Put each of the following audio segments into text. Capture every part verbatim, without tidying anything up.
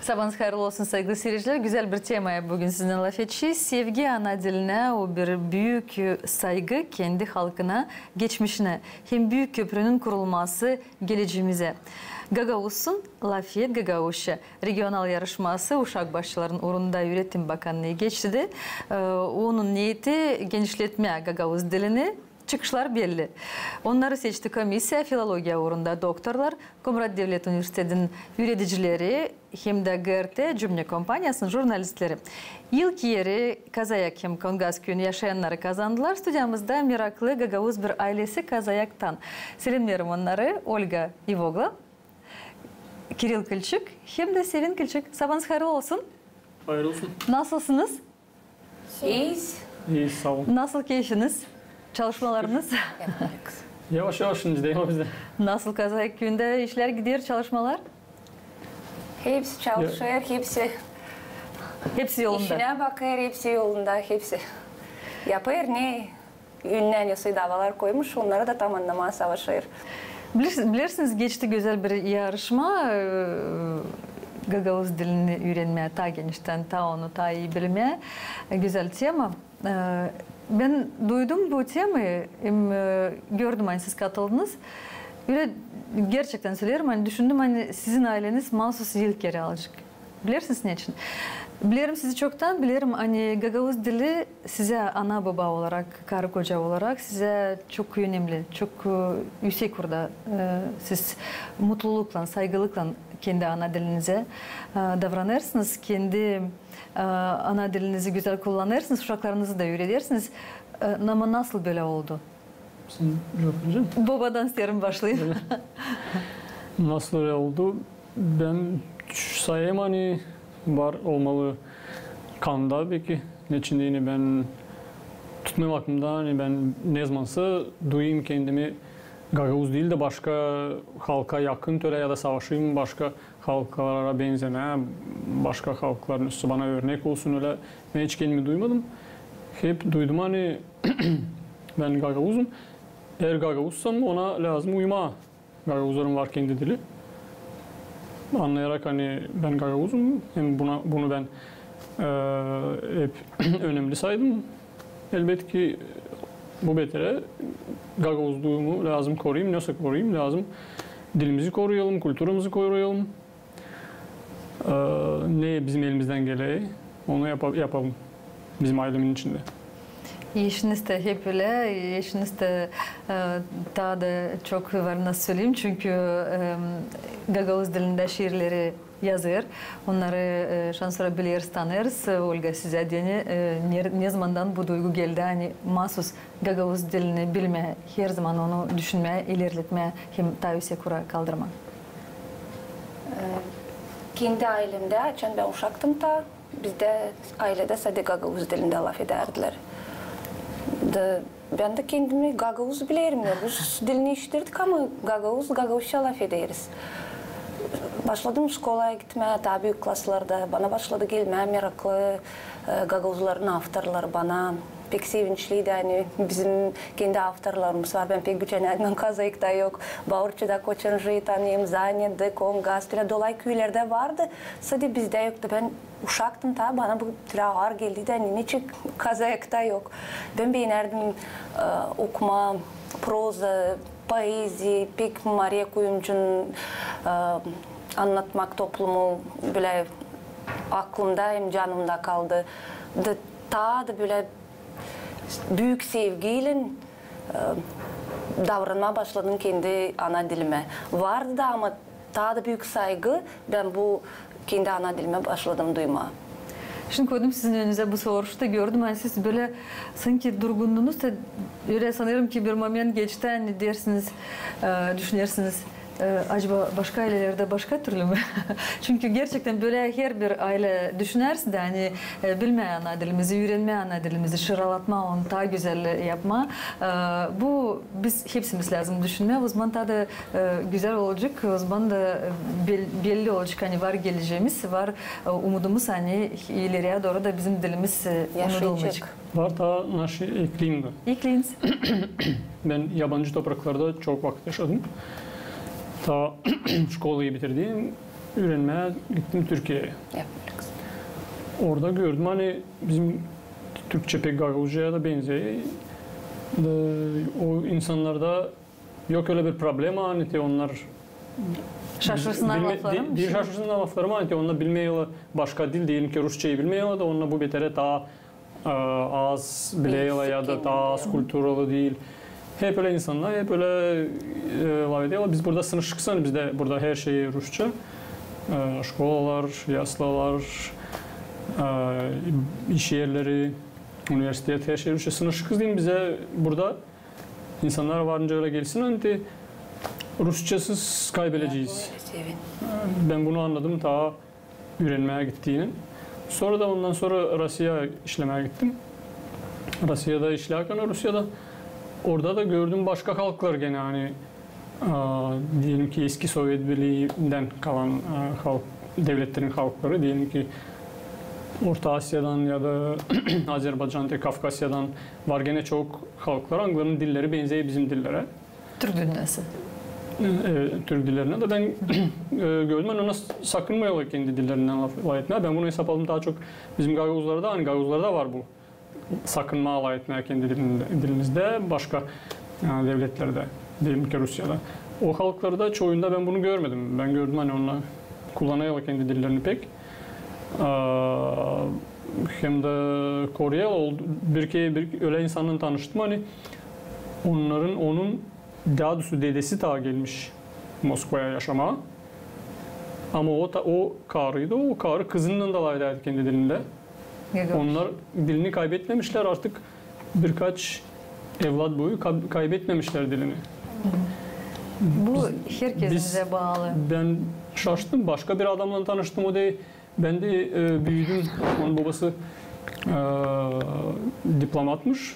Sabanız hayırlı olsun, saygılı seyircilär. Gözäl bir temaya büün sizinnän lafedecez. Sevgi ana dilinä, o bir büük, e, saygı kendi halkına, geçmişinä. Hem büük köprünün kurulması gelecämizä. Gagauzsun, lafet gagauzça regional yarışması uşak başçıların uurunda Üüretim Bakannıı geçti. E, onun neeti genişletmää gagauz dilini. Çıkışlar belli. Onnarı seçti komissiya, filologiya uurunda doktorlar, Komrat devlet universitetinin üüredicileri hem dä GRT cümne kompaniyasının jurnalistleri. İlk eri Kazayak hem Kongaz küüyün yaşayannarı kazandılar. Studiyamızda meraklı gagauz bir aylesi Kazayaktan. Selemneerim onnarı, Olga İvogla, Kiril Kılçık hem dä Sevin Kılçık. Sabanız hayırlı olsun. Hayırlı olsun. Nasılsınız? İyiyiz. İyiyiz, saa olun. Nasıl keyfiniz? Çalışmalarınız? Yavaş-yavaş şindi deyim bizdä. Nasıl Kazayak küüyündä işlär gider, çalışmalar? Hepsi çalışêr, hepsi... Hepsi yolunda. İşinä bakêr, hepsi yolunda, hepsi yapêr, ne önündä ne davalar koymuş, onnarı da tamannamaa savaşêr. Biler-, bilersiniz, geçti gözäl bir yarışma, e, gagauz dilini üürenmää taa geniştän, taa onu taa ii bilmää. E, gözäl tema. E, bän duydum bu temayı, hem, e, gördüm, ani siz katıldınız. Ölä gerçektän söleerim, ani düşündüm, ani sizin ayleniz maasuz ilk eri alacek. Bilersiniz neçin? Bilerim sizi çoktan, bilerim, ani gagauz dili sizä ana-boba olarak, karı-koca olarak sizä çok önemli, çok, e, üüsek orada, e, siz mutluluklan, saygılıklan kendi ana dilinizä, e, davranêrsınız, kendi, e, ana dilinizi gözäl kullanêrsınız, uşaklarınızı da üüredersiniz. E, ama nasıl bölä oldu? Sän cuvap verecän? Bobadan isteerim başlayım. Nasıl ölä oldu? Bän sayêrım, ani var olmalı kanda beki. Neçin deyni bän tutmêêrım aklımda, ani bän nezamansa duyêrım kendimi gagauz diil dä başka halka yakın, ölä ya da savaşêrım başka halklara benzemää, başka halkların üstü bana örnek olsun, ölä. Bän hiç kendimi duymadım. Hep duydum, ani bän gagauzum. Eer gagauzsam, ona lääzım uymaa. Gagauzların var kendi dili. Annayarak, ani bän gagauzum, hem buna, bunu bän, e, hep önemli saydım. Elbetki, bu beterä gagauzluumu lääzım koruyayım, nesoy koruyayım, lääzım dilimizi koruyalım, kulturamızı koruyalım. E, ne bizim elimizdän geler, onu yapa-, yapalım bizim aylemin içindä. Eşiniz dä hep ölä, eşiniz dä, e, taa da çok var, nasıl söleyim, çünkü, e, gagauz dilindä şiirleri yazêr. Onnarı, e, şansora bileriz, tanırız. Olga, sizä deyni, e, ne, nezamandan bu duygu geldi, ani maasuz gagauz dilini bilmää, herzaman onu düşünmää, ilerletmää hem taa üüsek uura kaldırmaa? E, kendi aylemdä, açan bän uşaktım taa, bizdä ayledä sade gagauz dilindä lafedärdilär. Da bän dä kendimi gagauz bilerim, rus dilini işidirdik, ama gagauz, gagauzça lafederiz. Başladım şkolaya gitmää, taa büük klaslarda. Bana başladı gelmää meraklı, e, gagauzların avtorları. Bana pek sevinçliydi, ani bizim kendi avtorlarımız var. Bän pek gücenärdim, ani Kazayakta yok. Baurçada, Koçanjıı tanıyım, Zanya, Dek, Kongaz, Tüla, dolay küülerdä vardı. Sade bizdä yoktu. Bän uşaktım taa, bana bu tüla aar geldiydi, ani neçin Kazayakta yok. Bän beenärdim, e, okumaa proza, poeziya, pek Mariya Kuyumcunun, e, annatmak toplumu bölä aklımda hem canımda kaldı. Da taa da bölä büük sevgiylän, e, davranmaa başladım kendi ana dilimä. Vardı da, ama taa da büük saygı bän bu kendi ana dilimä başladım duymaa. Şindi koydum sizin önünüzä bu soruşu da gördüm, ani siz bölä sanki durgundunuz da, ölä sanêrım ki bir moment geçti, ani deersiniz, e, düşünersiniz, e, acaba başka aylelerdä başka türlü mü? Çünkü gerçektan bölä herbir aylä düşünärsin dä, ani, e, bilmää ana dilimizi, üürenmää ana dilimizi, şıralatmaa, onu taa gözäl yapmaa. E, bu biz hepsimiz lääzım düşünmää. Ozaman taa da, e, gözäl olacek, ozaman da, e, bel-, belli olacek, ani var gelecämiz, var, e, umudumuz, ani ileriyä dooru da bizim dilimiz, e, unudulmayacek. Var taa naşi ekleyinsä. Ekleyinsä. Bän yabancı topraklarda çok vakıt yaşadım. Taa şkolayı bitirdim. üürenmää gittim Türkiyeyä. Orada gördüm, ani bizim türkçe pek gagauzçaya da benzey. Da o insannarda yok ölä bir problema, ani te onnar şaşırsınnar laflarıma, diil şaşırsınnar laflarıma, ani te onnar bilmeerlär başka dil, deyelim ki, rusçayı bilmeerlär da onnar bu beterä taa e, az bilerlär ya da taa az kulturalı diil. Hep ölä insannar, hep ölä, e, lafederlär. Biz burada sınışıkız, ani bizdä burada herşey rusça. E, şkolalar, yaslalar, e, iş erleri, universitet, herşey rusça. Sınışıkız deyni bizä burada insannar varınca ölä gelsin, ani te rusçasız kaybelecez. Bän bunu annadım taa üürenmää gittiynän. Sora da ondan sora Rossiya işlemää gittim. Rossiyada işlärkän, Rusiyada, orada da gördüm başka halklar genä, ani, a, deyelim ki, eski Sovet Birliindän kalan, a, halk, devletlerin halkları, deyelim ki, Orta Asiyadan ya da Azerbaycan, Kafkasyadan var genä çok halklar, angılarının dilleri benzey bizim dillerä. Türk dillerä. E, türk dillerinä dä bän, e, gördüm, ani onnar sakınmêêrlar kendi dillerindän lafetmää. Bän bunu esapladım taa çok bizim gagauzlarda, ani gagauzlarda var bu sakınma lafetmää kendi dilindä, dilimizdä, başka, e, devletlerdä, deyelim ki, Rusiyada. O halklarda çoyunda bän bunu görmedim. Bän gördüm, ani onnar kullanêrlar kendi dillerini pek. A, hem dä koruyêrlar. Oldu, bir kerä bir ölä insannan tanıştım, ani onnarın, onun, taa doorusu, dedesi taa gelmiş Moskvaya yaşamaa. Ama o ta-, o karıydı, o karı kızınnan da lafedärdi kendi dilindä. Onnar dilini kaybetmemişlär artık, birkaç evlat boyu kab-, kaybetmemişlär dilini. Bu herkezimize baalı. Bän şaştım, başka bir adamnan tanıştım, o da bän dä, e, büüdüm. Onun bobası, e, diplomatmış.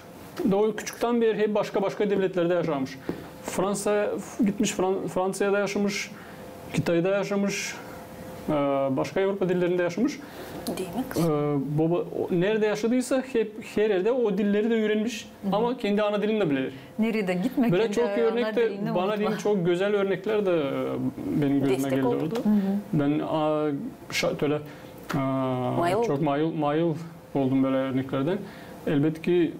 Da o küçüktän beri hep başka-başka devletlerdä yaşamış. Fransa gitmiş, Fran-, Fransiyada yaşamış, Kitayda yaşamış, e, başka Avrupa dillerindä yaşamış. E, boba, o, neredä yaşadıysa, hep, her erdä o dilleri dä üürenmiş. Ama kendi ana dilini dä biler. Neredä gitmää, bölä çok örnek dä, bana deyni çok gözäl örneklär dä, e, benim gözümä geldi orada. Bän, a, şa-, tölä, a, çok mayıl, mayıl oldum bölä örneklerdän. Elbetki,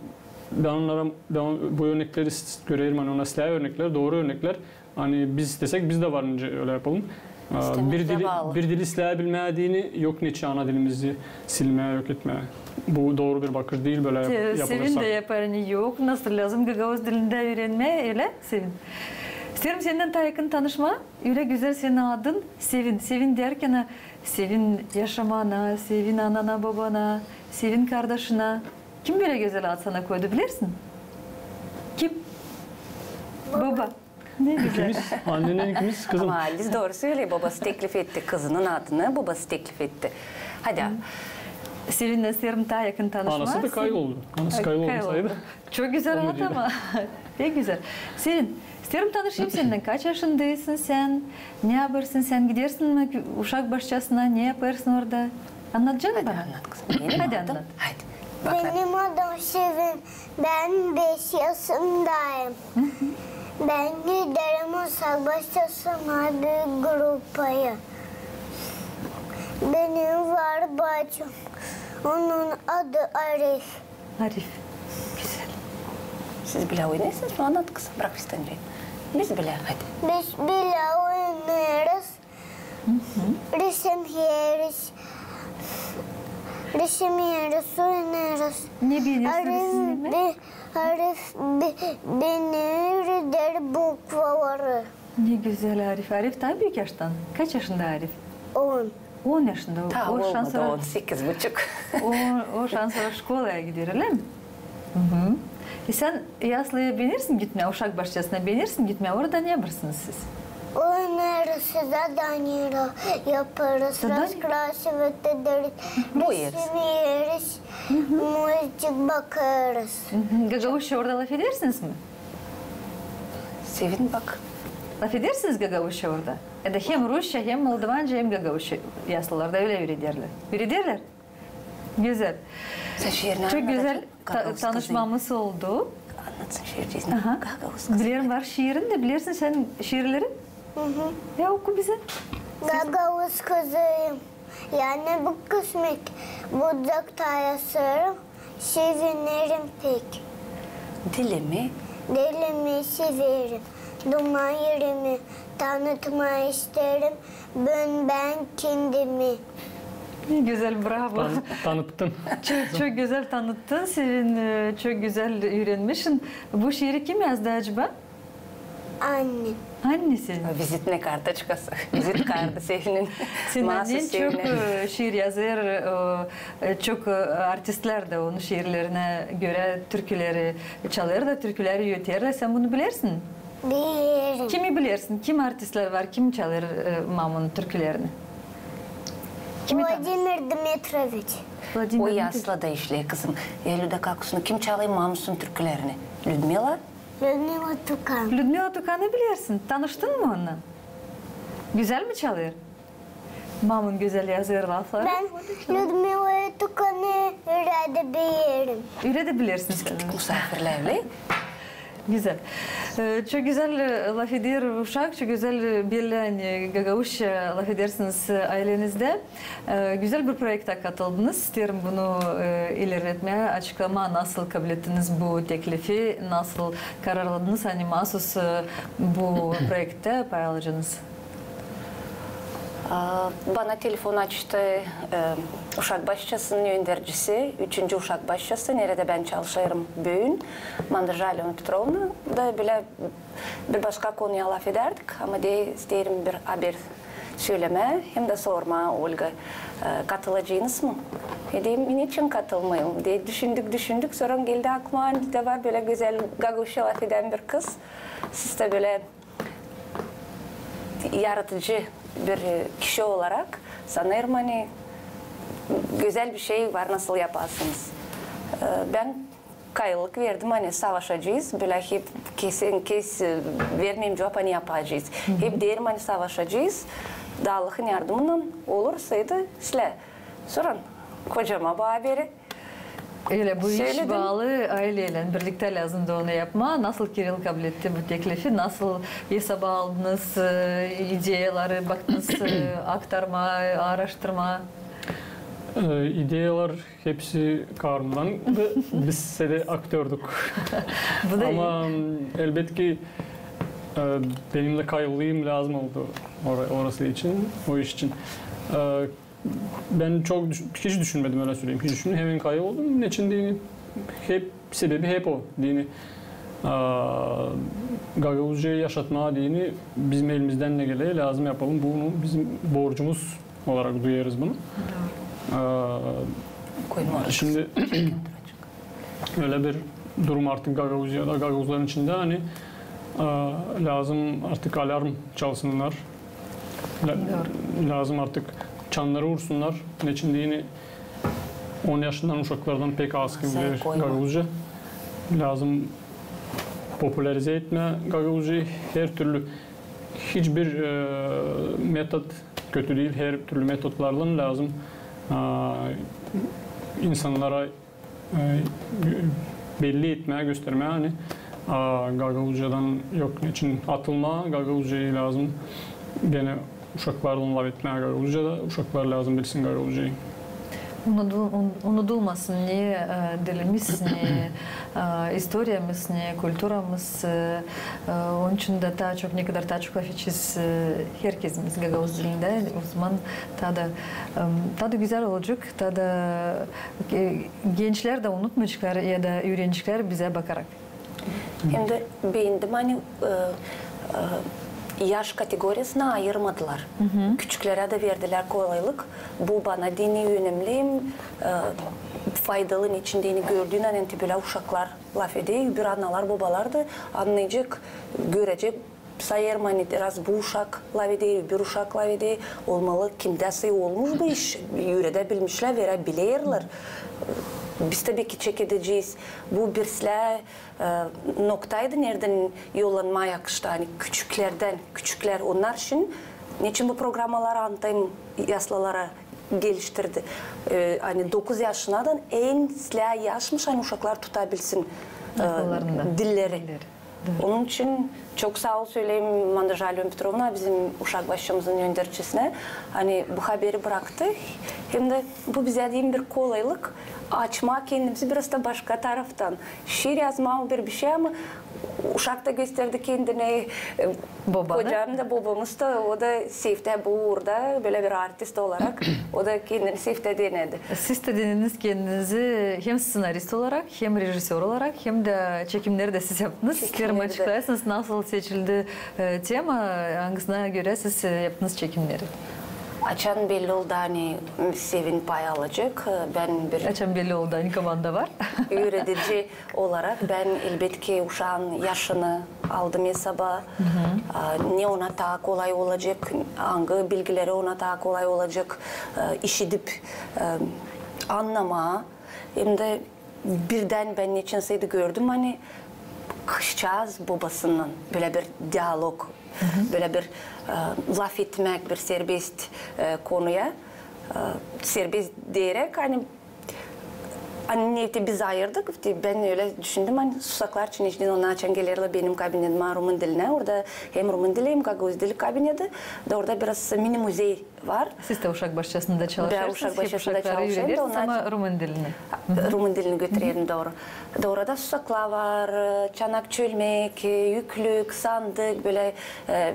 bän onnara, bän bu örnekleri s-, görerim, ani onnar islää örneklär, dooru örneklär. Ani biz desäk, biz dä varınca ölä yapalım. A, bir dili, bir dili islää bilmää deyni yok neçin ana dilimizi silmää, yok etmää. Bu dooru bir bakış diil, bölä yap-, yapılırsa. Sevin dä yapar, ani yok, nasıl lääzım gagauz dilindä üürenmää, ölä, Sevin? İsteerim sennän taa yakın tanışmaa, ölä gözäl senin adın Sevin. Sevin deyärkän, sevin yaşamana, sevin anana, bobana, sevin kardaşına. Kim bölä gözäl ad sana koydu, bilersin? Kim? Boba. Ne gözäl. İkimiz, annennän ikimiz, kızım. Ama Aldis dooru söleer, bobası teklif etti. Kızının adını bobası teklif etti. Hadi. Sevinnän isteerim taa yakın tanışmaa. Anası da kayıl oldu. Anası kayıl olmasaydı. Çok gözäl ad ama. Pek gözäl. Sevin, isteerim tanışayım sennän. Kaç yaşındaysın sän? Ne yapêrsın sän? Gidersin mi uşak başçasına? Ne yapêrsın orada? Annadacan mı bana? Hadi annat, kızım. Hadi annat. Benim adım Sevin. Bän beş yaşındayım. Bän giderim uşak başçasına bir grupaya. Benim var bacım. Onun adı Arif. Arif. Gözäl. Siz bilä oynêêrsınız mı? Annat, kızım, brak bizden. Biz bilä, hadi. Biz bilä oynêêrız. Resim yeriz. Resim yeriz, oynêêrız. Ne beenersin resimlemeyi? Arif be-, Arif be-, beni üüreder bukvaları. Ne gözäl Arif. Arif taa büük yaştan. Kaç yaşında Arif? On. On yaşında. Taa o şansora on sekiz buçuk. O, o şansora şkolaya gider, ölä mi? E, sän yaslaya beenersin gitmää, uşak başçasına beenersin gitmää, orada ne yapêrsınız siz? Oynêêrız, zadaniya yapêrız, raskrasivayt ederiz, resim yeriz, muzik bakêrız. Gagauzça orada lafedersiniz mi? Sevin bak. Lafedersiniz gagauzça orada? Ya da hem rusça, hem moldovanca, hem gagauzça yaslılarda ölä üürederlär. Üürederlär? Gözäl. Çok gözäl tanışmamız oldu. Annatsın şiircizini. Aha. Bilerim, var şiirin dä, bilersin sän şiirleri? Ya, oku bizä. Gagauz kızıyım. Yani bu kısmet, bucakta yaşarım, sevinerim pek. Dilimi? Dilimi severim, duma erimi, tanıtma isterim bün bän kendimi. Ne gözäl, bravo. Tan-, tanıttın. Çok, çok gözäl tanıttın, Sevin, e, çok gözäl üürenmişsin. Bu şiiri kim yazdı acaba? Annem. Annesi. Vizitnä kartoçkası. Vizit kartı Sevinin. Senin annen çok, e, şiir yazêr, e, e, çok, e, artistlär dä onun şiirlerinä görä türküleri çalêr da, türküleri üreterlär. Sän bunu bilersin? Bilerim. Kimi bilersin? Kim artistlär var? Kim çalêr, e, mamunun türkülerini? Kimi tanırsın? Vladimir Dmitroviç. Vladimir Dmitroviç. O yaslı da işleer, kızım. E, Lüda Kakusunu kim çalêr mamusun türkülerini? Lüdmila? Lüdmila Tukan. Lüdmila Tukanı bilersin. Tanıştın mı onunnan? Gözäl mi çalêr? Mamun gözäl yazêr lafları. Bän Lüdmila Tukanı ürä dä bilerim. Ürä dä bilersin sän. Gittik musaafirlärlä. Gözäl. E, çok gözäl, e, lafeder uşak, çok gözäl, e, belli, ani gagauzça lafedersiniz, e, aylenizdä. E, gözäl bir proektä katıldınız. İsteerim bunu, e, ilerletmää, açıklamaa, nasıl kablettiniz bu teklifi, nasıl kararladınız, ani maasuz, e, bu proektä pay alacanız. A, bana telefon açtı, e, uşak başçasının öndercisi, üçüncü uşak başçası, neredä bän çalışêrım büün, Mandırjı Alöna Petrovna, da bölä bir başka konuya lafedärdik, ama, deer, isteerim bir haber sölemää hem dä sormaa, Olga, e, katılacınız mı? E, deerim, neçin katılmayım? Deer, düşündük, düşündük, sora geldi aklıma, ani dä var bölä gözäl gagauzça lafedän bir kız. Siz dä bölä yaradıcı bir, e, kişi olarak, sanêrım, ani gözäl bir şey var, nasıl yapasınız. E, bän kayıllık verdim, ani savaşacez, bölä hep kesin, kes, e, vermeerim cuvap, ani yapacez. Hep deerim, ani savaşacez, da Allahın yardımınnan olur, sıydı islää. Sora kocama bu haberi Ölä, bu iş baalı ayleylän birliktä lääzımdı onu yapmaa. Nasıl Kirill kabletti bu teklifi? Nasıl esaba aldınız, e, ideyaları, baktınız, e, aktarmaa, aaraştırmaa? E, ideyalar hepsi karnımdan. Biz sade aktördik. Bu da ii. Ama, m, elbetki, e, benim dä kayıllığım lääzım oldu ora-, orası için, o iş için. E, Bän çok düş-, hiç düşünmedim, ölä söleyim. Hiç düşünmedim. Hemen kayıl oldum. Neçin deyni, hep, sebebi hep o deyni. A, gagauzcayı yaşatmaa deyni bizim elimizdän ne geler, lääzım yapalım. Bunu bizim borcumuz olarak duyêrız bunu. Dooru. A, şindi ölä bir durum artık Gagauziyada, gagauzların içindä, ani, a, lääzım artık alarm çalsınnar. Lä-, lääzım artık çannarı ursunnar. Neçin deyni on yaşından uşaklardan pek az kim biler gagauzca. Lääzım popularize etmää gagauzcayı her türlü. Hiçbir, e, metod kötü diil, her türlü metodlarlan lääzım, a, insannara e, belli etmää, göstermää, ani, a, gagauzcadan yok neçin atılmaa, gagauzcayı lääzım genä uşaklarlan lafetmää gagauzcada, uşaklar lääzım bilsin gagauzcayı. Unudu-, un-, unudulmasın ne, e, dilimiz, ne, e, istoriyamız, ne kulturamız, e, e, onun için dä taa çok, ne kadar taa çok lafedecez, e, herkezimiz gagauz dilindä, o zaman taa da, em, taa da gözäl olacek, taa da E, gençlär dä unutmayaceklar ya da üüreneceklär bizä bakarak. Hem dä beendim, ani, e, e, yaş kategoriyasını ayırmadılar. Küçüklerä dä verdilär kolaylık. Bu bana deyni önemli, e, faydalı, neçin deyni gördüün an, ani bölä uşaklar lafeder, öbür analar, bobalar da annayacek, görecek, Sayêrım, ani raz bu uşak lafeder, öbür uşak lafeder, olmalı, kimdäsä olmuş bu iş, üüredäbilmişlär, veräbilerlär. Biz taa beki çekedecez. Bu bir islää, e, noktaydı, neredän yollanmaa yakıştı, ani küçüklerdän, küçüklär, onnar için, neçin bu programaları annadım yaslılara geliştirdi. E, ani dokuz yaşınadan en islää yaşmış, ani uşaklar tutabilsin, e, dilleri. Dilleri. Onun için çok saa ol söleyim Mandraja Alyona Petrovna, bizim uşak başçamızın önderçisinä, ani bu haberi braktı. Hem dä bu bizä deyim bir kolaylık açmaa kendimizi biraz da başka taraftan. Şiir yazmaa bir, bir şey, ama uşak da gösterdi kendini, e, kocam da, bobamız da, o da sevdi bu uurda, bölä bir artist olarak, o da kendini sevdi, denedi. Siz dä denediniz kendinizi hem sţenarist olarak, hem rejissör olarak, hem dä çekimneri dä siz yaptınız. İsteerim açıklayarsınız, nasıl seçildi, e, tema, angısına görä siz, e, yaptınız çekimneri. Açan belli oldu, ani Sevin pay alacek, e, bän bir... Açan belli oldu, ani komanda var. Üüredici olarak bän, elbetki, uşaan yaşını aldım esaba. A, ne ona taa kolay olacek, angı bilgileri ona taa kolay olacek, e, işidip, e, annamaa. Hem dä birdän bän neçinseydi gördüm, ani kızçaaz bobasınnan bölä bir dialog, bölä bir, e, lafetmäk bir serbest, e, konuya, e, serbest deyeräk, ani, ani ne te biz ayırdık, te bän ölä düşündüm, ani susaklar için hiç diil, onnar açan gelerlär benim kabinetimä, rumın dilinä, orada hem rumın dili, hem gagauz dili kabineti, da orada biraz mini-muzey var. Siz dä uşak başçasında çalışêrsınız, hem uşakları üürederiz, ama rumın dilini. Rumın dilini götürerim, dooru. Da orada susaklar var, e, çanak çölmäk, e, üklük, sandık, bölä, e,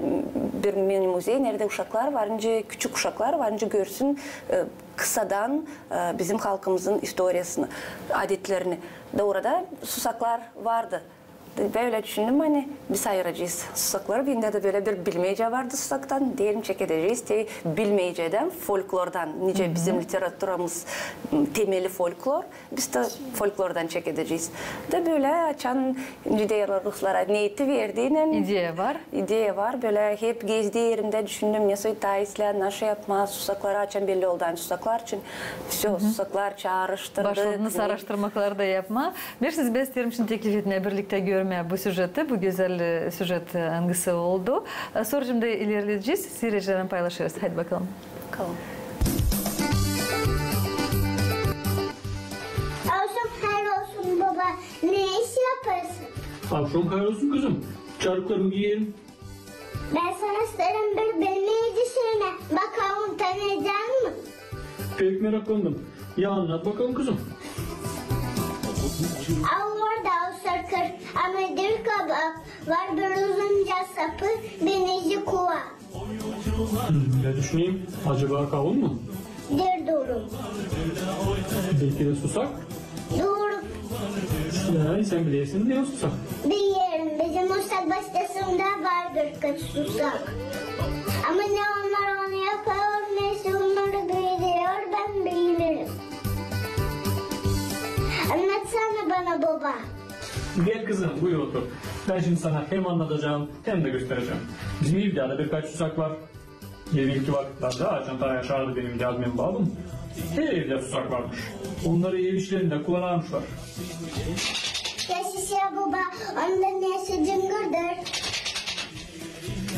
bir mini-muzey, neredä uşaklar var, nicä küçük uşaklar var, nicä görsün, e, kısadan, e, bizim halkımızın istoriyasını, adetlerini. Da orada susaklar vardı. Bän ölä düşündüm, ani biz ayıracez susakları. Bendä dä bölä bir bilmeycä vardı susaktan. Deerim, çekedecez te bilmeycädän, folklordan. Nicä bizim literaturamız, m, temeli folklor. Biz dä folklordan çekedecez. Da bölä açan, nicä deerlär ruslara, neeti verdiynän. İdeya var. İdeya var. Bölä hep gezdi erimdä, düşündüm, ne soy taa islää, nasıl yapmaa, susakları açan belli oldu, ani susaklar için. Всё, susaklar çaarıştırdık. Başladınız araştırmakları da yapmaa. Bän sizä isteerim şindi teklif etmää birliktä görmää bu süjeti, bu gözäl, e, süjet, e, angısı oldu. E, sora şindi ilerledecez, siirecelerlän paylaşêrız. Haydi bakalım. Bakalım. Avşam hayır olsun, boba. Ne iş yapêrsın? Avşam hayır olsun, kızım. Çarıklarımı giyerim. Bän sana isteerim bir bilmeyci şeyini. Bakalım, tanıyacak mı? Pek meraklandım. Ya annat bakalım, kızım. Al orada o sakır, ama dil kabak, var bir uzunca sapı, benizi kula. Hmm, ne düşüneyim? Acaba kavun mu? Diil, dooru. Belki de susak? Dooru. Ya, sän bilersin ne o susak? Bilerim, bizim uşak başçasında var birkaç susak. Ama ne onnar onu yapêr, neysä onnarı büüdüyor, bän bilmeerim. Annatsana bana, boba. Gel, kızım, buyur otur. Bän şindi sana hem annadacam, hem dä gösterecäm. Bizim evdä dä birkaç susak var. Evelki vakitlerdä, açan taa yaşardı benim dädäm hem babam, her evdä susak varmış. Onnarı ev işlerindä kullanarmışlar. Yaşasın, boba, onda neysä cıngırdır.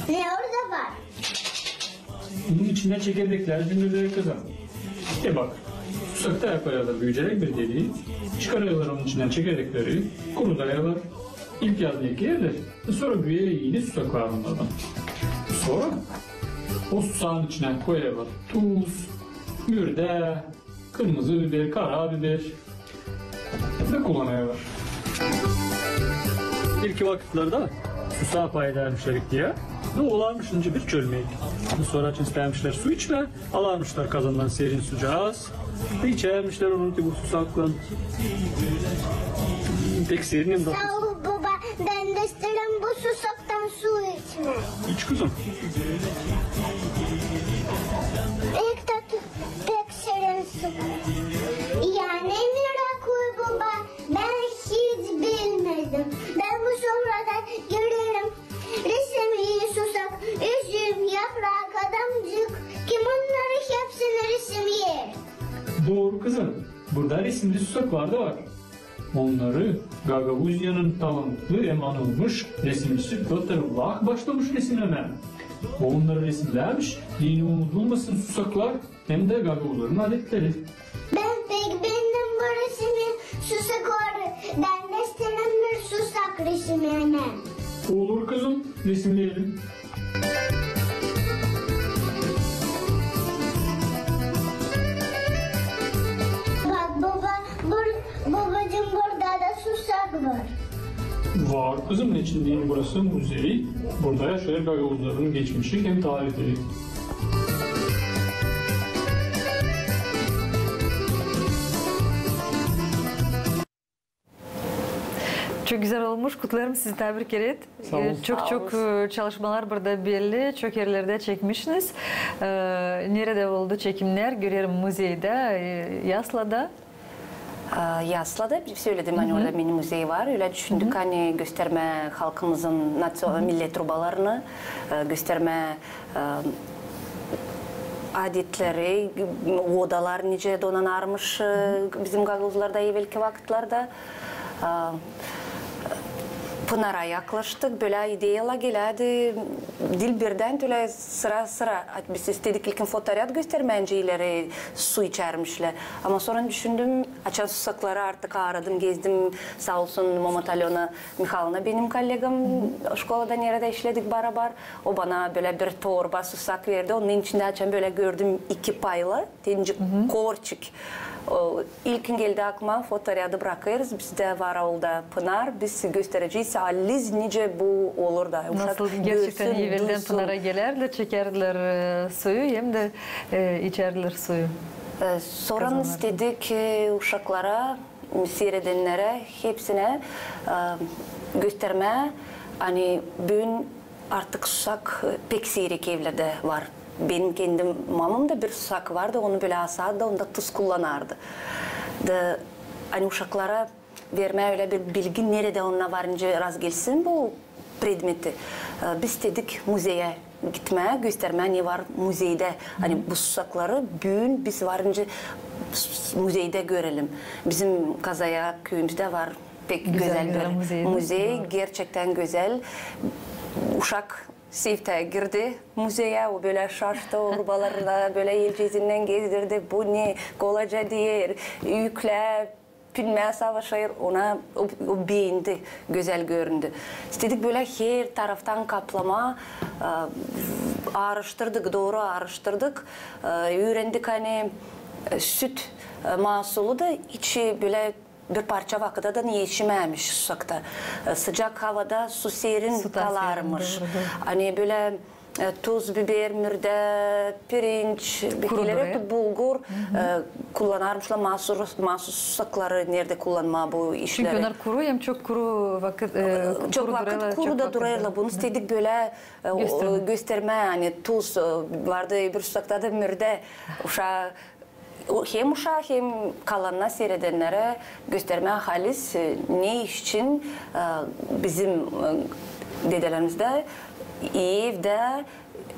Ne orada var? Bunun içindä çekirdeklär cıngırdaêr, kızım. E bak, susakta koyêrlar büüyecek bir delii, çıkarêrlar onun içindän çekirdekleri, kurudêrlar. İlk yazın ekerlär, sora büüyer eni susaklar onnardan. Sora o susaın içinä koyêrlar tuz, mürdä, kırmızı biber, kara biber da kullanêrlar. İlki vakitlerdä susaa pay edärmişlär ihtiyar, da olarmış nicä bir çölmäk. Sora açan istäärmişlär su içmää, alarmışlar kazandan serin sucaaz, da içärmişlär onu bu susaklan. Pek serin hem tatlı. Saa ol, boba, bän dä isteerim bu susaktan su içmää. İç, kızım. Pek tatlı, pek serin su. Ya ne meraklı, boba, bän hiç bilmedim. Bän bu sofrada görerim resimli susak, üzüm, yaprak, adamcık. Kim onnarı hepsini resimleer? Dooru, kızım. Burada resimli susaklar da var. Onnarı Gagauziyanın talantlı hem anılmış resimcisi Pötr Vlah başlamış resimlemää. O onnarı resimlärmiş, deyni unudulmasın susaklar hem dä gagauzların adetleri. Bän pek beendim bu resimli susakları. Bän dä isteerim bir susak resimlemää. Olur, kızım, resimleyelim. Bak, baba, bur-, babacığım, burada da susak var. Var, kızım, neçin deyil, burası muzey. Burada yaşêêr gagauzların geçmişi hem taarihi. Çok gözäl olmuş. Kutlêêrım sizi taa bir kerä. Sağ olun. Ee, çok, sağ olun. Çok, e, çalışmalar burada belli. Çok erlerdä çekmişsiniz. Ee, neredä oldu çekimnär? Görerim muzeydä, e, Yaslada. Ee, Yaslada, söledim, ani orada mini muzey var. Ölä düşündük, ani göstermää halkımızın naţio-, millet rubalarını, e, göstermää e, adetleri, odalar nicä donanarmış, e, bizim gagauzlarda evelki vakıtlarda. E, Pınara yaklaştık, bölä ideyalar gelärdi, diil birdän, ölä sıra-sıra. Biz istedik ilkin fotoread göstermää, nicä ileri su içärmişlär. Ama sora düşündüm, açan susakları artık aaradım, gezdim, saa olsun Momot Alöna Mihalovna, benim kollegam, şkolada neredä işledik barabar. O bana bölä bir torba susak verdi. Onun içindä açan bölä gördüm iki paylı, tencik, korçik. O, ilkin geldi aklıma, fotoreadı brakêrız. Bizdä var aulda pınar, biz gösterecez, haliz nicä bu olur da. Uşak nasıl gerçektän görsün, eveldän duysun. Pınara gelärdilär, çekärdilär, e, suyu, hem dä, e, içärdilär suyu. E, sora istedik, e, uşaklara siiredennärä, hepsinä, e, göstermää, ani büün artık susak, e, pek siirek evlerdä var. Benim kendim mamam da bir susak vardı, onu bölä asardı, onda tuz kullanardı. Da, ani uşaklara vermää ölä bir bilgi, neredä onnar var, nicä razgelsin bu predmeti. E, biz istedik muzeyä gitmää, göstermää, ne var muzeydä. Ani bu susakları büün biz var nicä muzeydä görelim. Bizim Kazayak küüyümüzdä var pek gözäl bir muzey. Gerçektän gözäl. Uşak Sevtää girdi muzeyä, o bölä şaştı, o rubalarını bölä elcezinnän gezdirdi. Bu ne, kolaca dier, üüklää, bilmää savaşêr, ona o, o beendi, gözäl göründü. İstedik bölä her taraftan kaplamaa, e, aaraştırdık, dooru aaraştırdık, e, üürendik, ani, e, süt, e, maasulu da içi bölä bir parça vakıda da eşimämiş susakta. E, sıcak havada su serin kalarmış. Ani bölä, e, tuz, biber, mürdä, pirinç, bitkilär, bulgur, e, kullanarmışlar maasuz, maasuz susakları, neredä kullanmaa bu işleri. Çünkü onnar kuru, hem çok kuru vakıt, e, çok vakıt kuru da durêrlar. Bunu istedik bölä, e, göstermää, ani tuz, e, vardı bir susakta da mürdä, uşaa hem uşaa, hem kalana siiredennärä göstermää haliz, e, ne için, e, bizim, e, dedelerimizdä evdä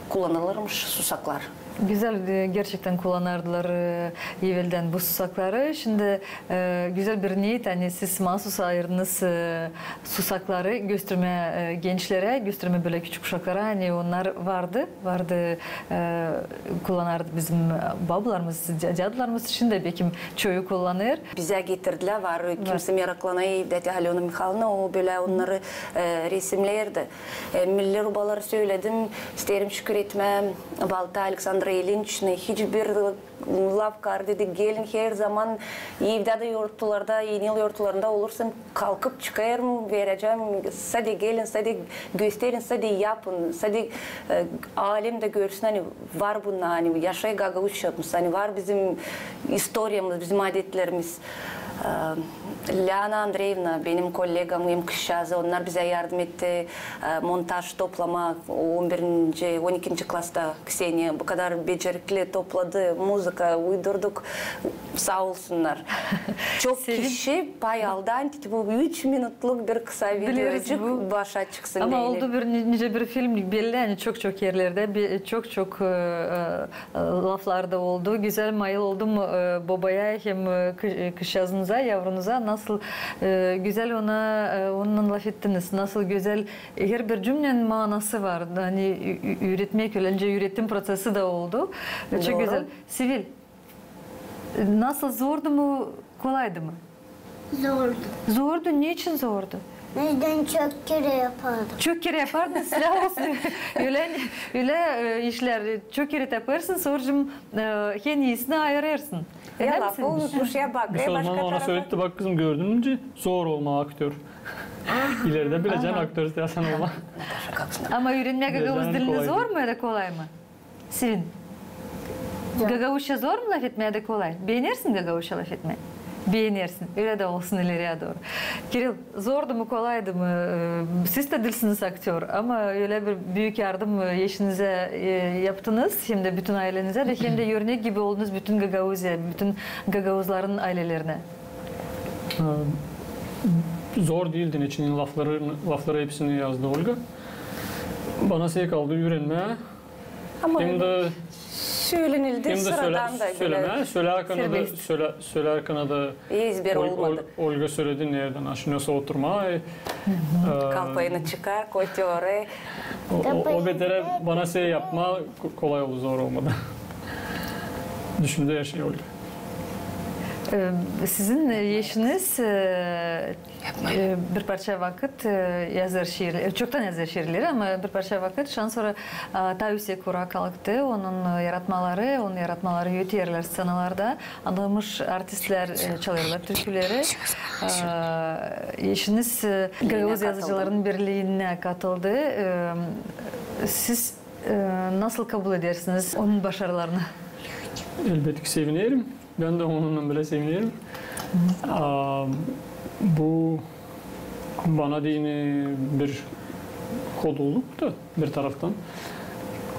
kullanılırmış susaklar. Gözäl, e, gerçektän kullanardılar, e, eveldän bu susakları. Şindi, e, gözäl bir niyet, ani siz maasuz ayırdınız, e, susakları göstermää, e, gençlerä, göstermää bölä küçük uşaklara, ani onnar vardı, vardı, e, kullanardı bizim babularımız, ca-, cadılarımız, şindi bekim çoyu kullanêr. Bizä getirdilär, var, kimsä meraklana, evdä Alöna Mihalovna, o bölä onnarı, e, resimneerdi. E, milli rubaları söledim, isteerim şükür etmää Balta Aleksandra İlinçnä, hiç bir laf karı dedi, gelin, her zaman evdä dä yortularda, Eni yıl yortularında olursam, kalkıp çıkêrım, verecäm, sade gelin, sade gösterin, sade yapın, sade, e, alem dä görsün, ani var bunnar, ani yaşêêr gagauzçamız, ani var bizim istoriyamız, bizim adetlerimiz. E, Lyana Andreevna, benim kollegam, hem kızçaazı, onnar bizä yardım etti, e, montaj toplamaa, on birinci, on ikinci klasta Kseniya bu kadar becerikli topladı, muzıka uydurduk. Saa olsunnar. Çok kişi pay aldı, ani bu üç minutluk bir kısa videocuk başa çıksın deyni. Ama oldu bir ni-, nicä bir film belli, ani çok-çok erlerdä, bi-, çok-çok, e, e, laflar da oldu. Gözäl mayıl oldum, e, bobaya hem, e, kı-, e, kızçaazınıza, yavrunuza, nasıl, e, gözäl ona, e, onunnan lafettiniz, nasıl gözäl Herbir cümlenin maanası var. Ani ü-, ü-, üüretmäk, ölä nicä üüretim prosesi dä oldu. Çok gözäl. Sivil, nasıl, zordu mu, kolaydı mı? Zordu. Zordu. Ne için zordu? Bizden çok kerä yapardık. Çok kerä yapardınız, islää olsun. Ölä, ölä, e, işlär çok kerä tapêrsın, sora, e, en iisini ayırêrsın. Ödä mi? Lafı unutmuş ya, bak. Biz o zaman ona söledik, bak, kızım, gördün mü, zor olmaa aktör. İleridä bilecän aktör istärsän olmaa. Ama üürenmää gagauz dilini zor mu ya da kolay mı? Sivin. Gagauzça zor mu lafetmää da kolay? Beenersin gagauzça lafetmää? Beenersin. Ölä dä olsun ileriyä dooru. Kiril, zordu mu, kolaydı mı? E, siz dä diilsiniz aktör, ama ölä bir büük yardım, e, eşinizä, e, yaptınız, hem dä bütün aylenizä dä, hem dä örnek gibi oldunuz bütün Gagauziya, bütün gagauzların aylelerinä. E, zor diildi, neçin lafları, lafları hepsini yazdı Olga. Bana sey kaldı üürenmää. Ama hem dä sölänildi hem dä sıradan da sölemää, sölärkänä da, sölärkänä da ezber olmadı. Olga söledi neredän, aşaması oturmaa. Kalpayını çıkar, koy oraya. O beterä bana sey yapmaa kolay oldu, zor olmadı. Düşündü her şey Olga. E, sizin, e, eşiniz, e, E, bir parça vakıt, e, yazêr şiirleri, e, çoktan yazêr şiirleri, ama bir parça vakıt şansora, a, taa üüsek ura kalktı. Onun, e, yaratmaları, onun yaratmaları ötüerlär sţanalarda. Annamış artistlär, e, çalêrlar türküleri. A, eşiniz, e, Gagauz Yazıcıların Birliinä katıldı. E, siz, e, nasıl kabul edersiniz onun başarılarını? Elbetki sevinerim. Bän dä onunnan bölä sevinerim. A, bu bana deyni bir hodulluk da bir taraftan.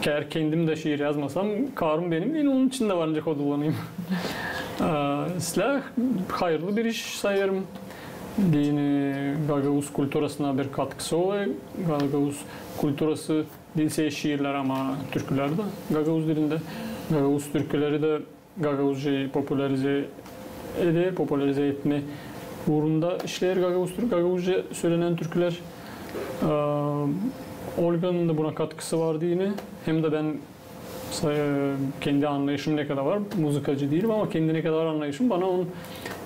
Eer kendim dä şiir yazmasam, karım benim deyni, onun için dä varınca hodullanêrım. A, islää hayırlı bir iş sayêrım. Deyni gagauz kulturasına bir katkısı olêr. Gagauz kulturası diil sade şiirlär, ama türkülär dä gagauz dilindä. Gagauz türküleri dä gagauzcayı popularize eder, popularize etmä uurunda işleer gagauz türk-, gagauzca sölenän türkülär. Ee, Olganın da buna katkısı var deyni. Hem dä bän sa-, e, kendi annayışım ne kadar var, muzıkacı diilim, ama kendi ne kadar var annayışım, bana onun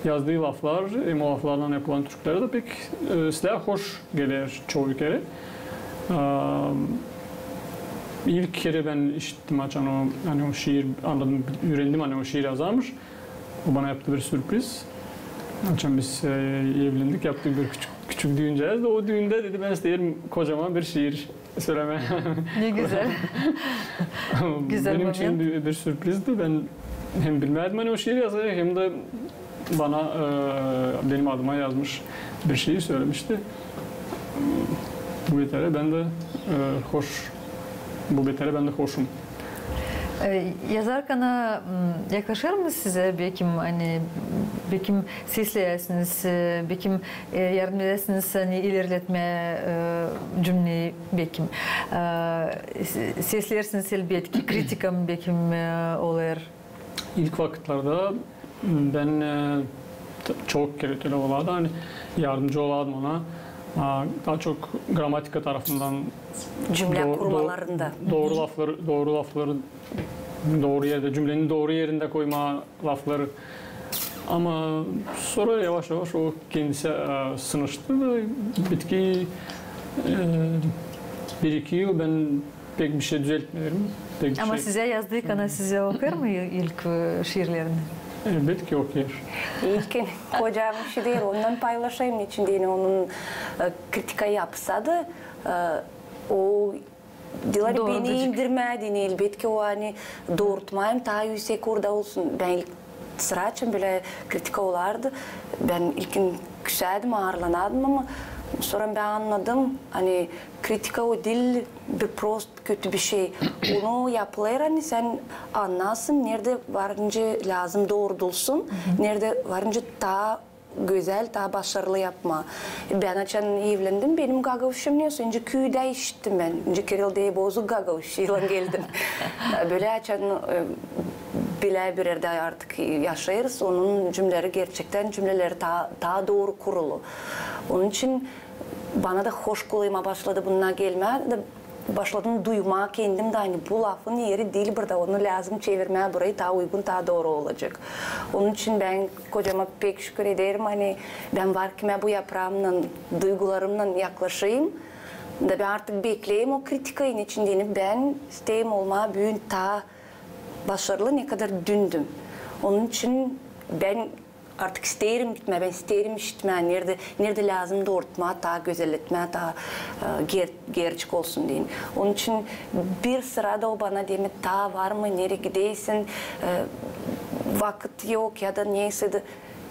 yazdıı laflar, hem o laflardan yapılan türkülär dä pek, e, islää hoş geler çoyu kerä. Ee, ilk kerä bän işittim, açan o, ani o şiir, annadım, üürendim, ani o şiir yazarmış. O bana yaptı bir sürpriz. Açan biz, e, evlendik, yaptık bir küçük, küçük düüncääz da, o düündä dedi, bän isteerim kocaman bir şiir sölemää. Ne gözäl. Benim için bir, bir sürprizdi. Bän hem bilmärdim, ani o şiir yazacek, hem dä bana, e, benim adıma yazmış bir şiir sölemişti. Bu beterä bän dä, e, hoş, bu beterä bän dä hoşum. E, yazarkana, m, yaklaşêr mı sizä, bekim, ani, bekim, sesleyäsiniz, e, bekim, e, yardım edäsiniz, ani ilerletmää, e, cümneyi, bekim. E, se-, sesleersiniz, elbetki, kritika mı, bekim, e, olêr? İlk vakıtlarda, m, bän, e, t-, çok kerä ölä olardı, ani yardımcı olardım ona. A, taa çok gramatika tarafından cümlä kurmalarında. Dooru lafları, dooru lafları dooru erdä, cümlenin dooru erindä koymaa lafları. Ama sora yavaş-yavaş o kendisi, e, sınıştı da bitki, e, bir-iki yıl bän pek bişey düzeltmeerim. Ama sizä yazdıkana sizä okuyêr mı ilk, e, şiirlerini? Elbetki okuyêr. İlkin kocam şiir, ondan paylaşêrım, neçin deyni onun, e, kritika yapsa da, e, o diil beni indirmää deyni, elbetki o, ani doorutmaa, taa üüsek uurda olsun. Bän ilk sıra açan bölä kritika olardı, bän ilkin küsärdim, aarlanadım, ama sora bän annadım, ani kritika o diil bir prost kötü bişey. Onu yapılêr, ani sän annasın, neredä varınca lääzım doorudulsun, neredä varınca taa gözäl, taa başarılı yapmaa. Bän açan evlendim, benim gagauzçam ne, sora küüdä işittim bän. Önce Kiril deyni bozuk gagauzçaylan geldim. Bölä açan, e, bölä bir erdä artık yaşêêrız, onun cümleleri, gerçektän cümleleri taa, taa dooru kurulu. Onun için bana da hoş kolayıma başladı bunnar gelmää. Da başladım duymaa kendim dä, ani bu lafın eri diil burada, onu lääzım çevirmää burayı, taa uygun, taa dooru olacek. Onun için bän kocama pek şükür ederim, ani bän var kimä bu yapraamnan, duygularımnan yaklaşayım. Da bän artık bekleerim o kritikayı, neçin deyni bän isteerim olmaa büün taa başarılı, nekadar düündüm. Onun için bän artık isteerim gitmää, bän isteerim işitmää, neredä, neredä lääzım doorutmaa, taa gözelletmää, taa, e, ger-, gerçek olsun deyni. Onun için bir sıra da o bana deer mi, taa var mı, neredä gideysin, e, vakıt yok ya da neysä dä.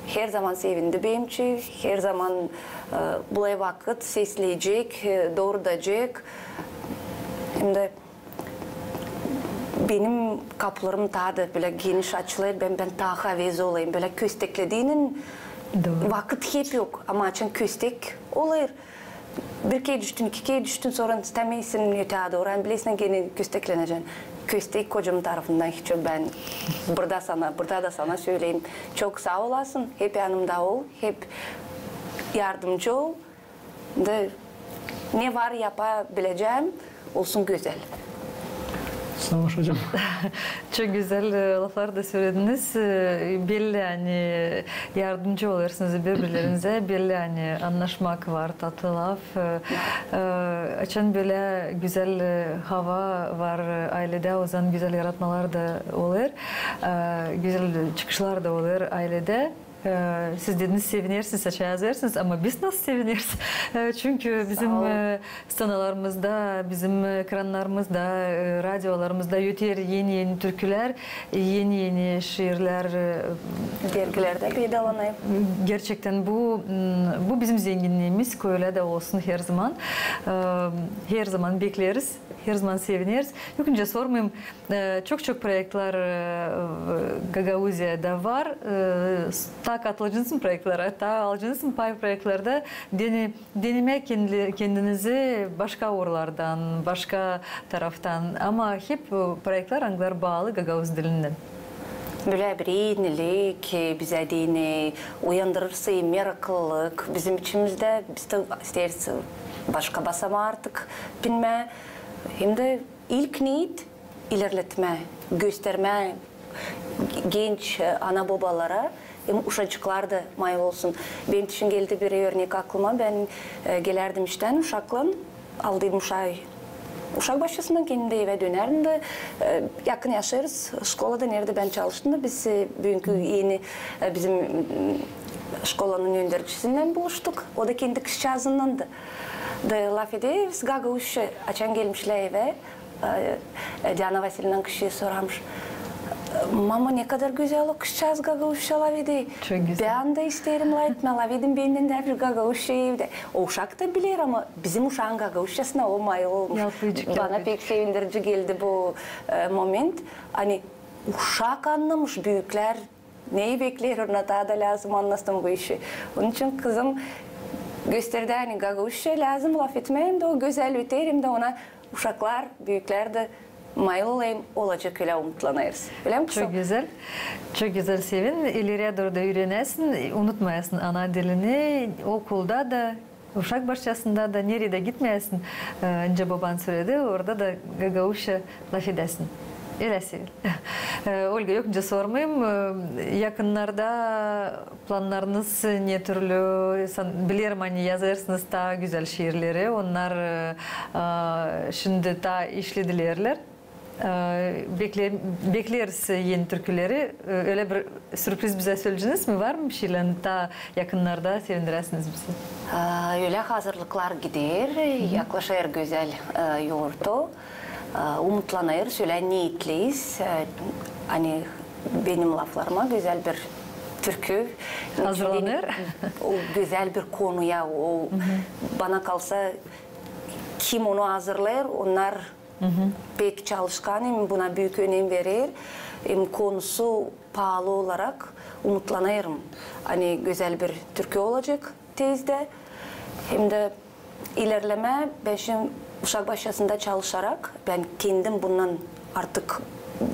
Herzaman sevindi benim için, herzaman, e, bulêr vakıt, sesleyecek, e, doorudacek. Hem dä benim kapularım taa da bölä geniş açılêr, bän, bän taa havezli olêrım. Bölä kösteklediynän vakıt hep yok, ama açan köstek olêr, bir kerä düştün, iki kerä düştün, sora istämeersin öteyä dooru, ani bilersin genä köstekleneceksin. Köstek kocamın tarafından hiç yok, bän burada sana, burada da sana söleyim. Çok saa olasın, hep yanımda ol, hep yardımcı ol. Da ne var yapabilecäm, olsun gözäl. Saa ol, hocam. Çok gözäl, e, laflar da sölediniz. E, belli, ani yardımcı olêrsınız biri-birlerinizä. Belli, ani annaşmak var, tatlı laf. E, e, açan bölä gözäl, e, hava var, e, ayledä, o zaman gözäl yaratmalar da olêr. E, gözäl çıkışlar da olêr ayledä. E, siz dediniz, sevinersiniz, açan yazêrsınız, ama biz nasıl sevineriz? E, çünkü bizim, e, stanalarımızda, bizim ekrannarımızda, e, radiolarımızda öter eni-eni türkülär, eni-eni şiirlär, e, dergilerdä peydalanêr. Gerçektän bu, m, bu bizim zenginniimiz, kölä dä olsun herzaman. E, herzaman bekleriz, herzaman sevineriz. Yok, nicä sormayım, e, çok-çok proektlär, e, Gagauziyada var. E, s-, taa katılacanız mı proektlerä, taa alacanız mı pay proektlerdä, dene-, denemää kendi-, kendinizi başka uurlardan, başka taraftan, ama hep, e, proektlär, angılar baalı gagauz dilinnän. Bölä bir enilik, e, bizä deyni uyandırêr sä meraklılık bizim içimizdä, biz dä isteeriz başka basamaa artık binmää. Hem dä ilk niyet ilerletmää, göstermää genç, e, ana-bobalara, hem uşacıklar da mayıl olsun. Benim için geldi bir örnek aklıma. Bän, e, gelärdim iştän uşaklan, aldêrdım uşaay uşak başçasından, kendim dä evä dönärdim da, e, yakın yaşêêrız şkolada, neredä bän çalıştım da, biz, e, büünkü eni, e, bizim, m, şkolanın öndercisindän buluştuk. O da kendi kızçaazındandı. Da lafederiz gagauzça, açan gelmişlär evä. E, e, Diana Vasilievna kişiyi sorarmış: "Mama, ne kadar gözäl o kızçaaz gagauzça lafeder." Çok gözäl. "Bän dä isteerim lafetmää, lafedin bendän dä bir gagauzça evdä." O uşak da biler, ama bizim uşaan gagauzçasına o mayıl olmuş. Bana pek sevindirici geldi bu, e, moment. Ani uşak annamış, büüklär neyi bekleer, ona taa da lääzım annasın bu işi. Onun için kızım gösterdi, ani gagauzça lääzım lafetmää, hem dä o gözäl öter, hem dä ona uşaklar, büüklär dä mayıl olêr, hem olacek, ölä umutlanêrız. Ölä mi, kızım? Çok gözäl. Çok gözäl, sevin. İleriyä dooru da üürenäsin, unutmayasın ana dilini, okulda da, uşak başçasında da, neredä gitmeyäsin, e, nicä boban söledi, orada da gagauzça lafedäsin. Ölä sevin. E, Olga, yok nicä sormayım, e, yakınnarda plannarınız ne türlü? San-, bilerim, ani yazêrsınız taa gözäl şiirleri, onnar, e, a, şindi taa işledilerlär. E, bekle-, bekleriz eni türküleri. E, ölä bir sürpriz bizä söleyeceniz mi? Var mı bir şeylär taa yakınnarda sevindiräsiniz bizi? E, ölä hazırlıklar gider, yaklaşêr gözäl, e, yortu. E, umutlanêrız, ölä niyetliyiz. E, ani benim laflarıma gözäl bir türkü hazırlanêr. O gözäl bir konuya, o, bana kalsa, kim onu hazırlêêr, onnar pek çalışkan, hem buna büük önem verer, hem konusu paalı olarak umutlanêrım, ani gözäl bir türkü olacek tezdä. Hem dä ilerlemää, bän şindi uşak başçasında çalışarak, bän kendim bundan artık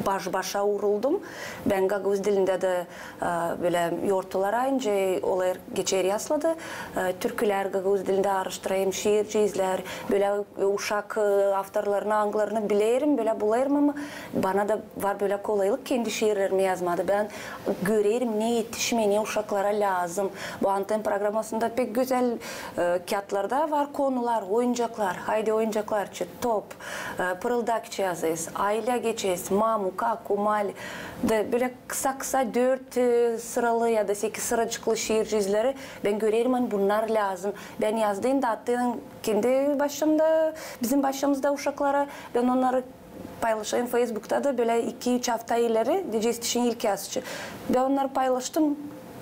baş-başa uruldum. Bän gagauz dilindä dä, e, bölä yortular ayınca olêr geçer yasladı. E, türkülär gagauz dilindä aaraştırêrım, şiirciizlär, bölä, e, uşak, e, avtorlarını, angılarını bilerim, bölä bulêrım, ama bana da var bölä kolaylık kendi şiirlerimi yazmaa. Bän görerim, ne etişmää, ne uşaklara lääzım. Bu Anten programasında pek gözäl, e, kiyatlarda var konular, oyuncaklar, haydi oyuncaklar için, top, e, pırıldakçı yazêrız, aylä geçeriz, mamu, kaku, mali. Da bölä kısa-kısa dört, e, sıralı ya da sekiz sıracıklı şiirciizleri bän görerim, ani bunnar lääzım. Bän yazdım da attım kendi başımda, bizim başımızda uşaklara. Bän onnarı paylaşêrım Feysbukta da bölä iki-üç afta ileri, deyecez, işin ilk yazısı. Bän onnarı paylaştım,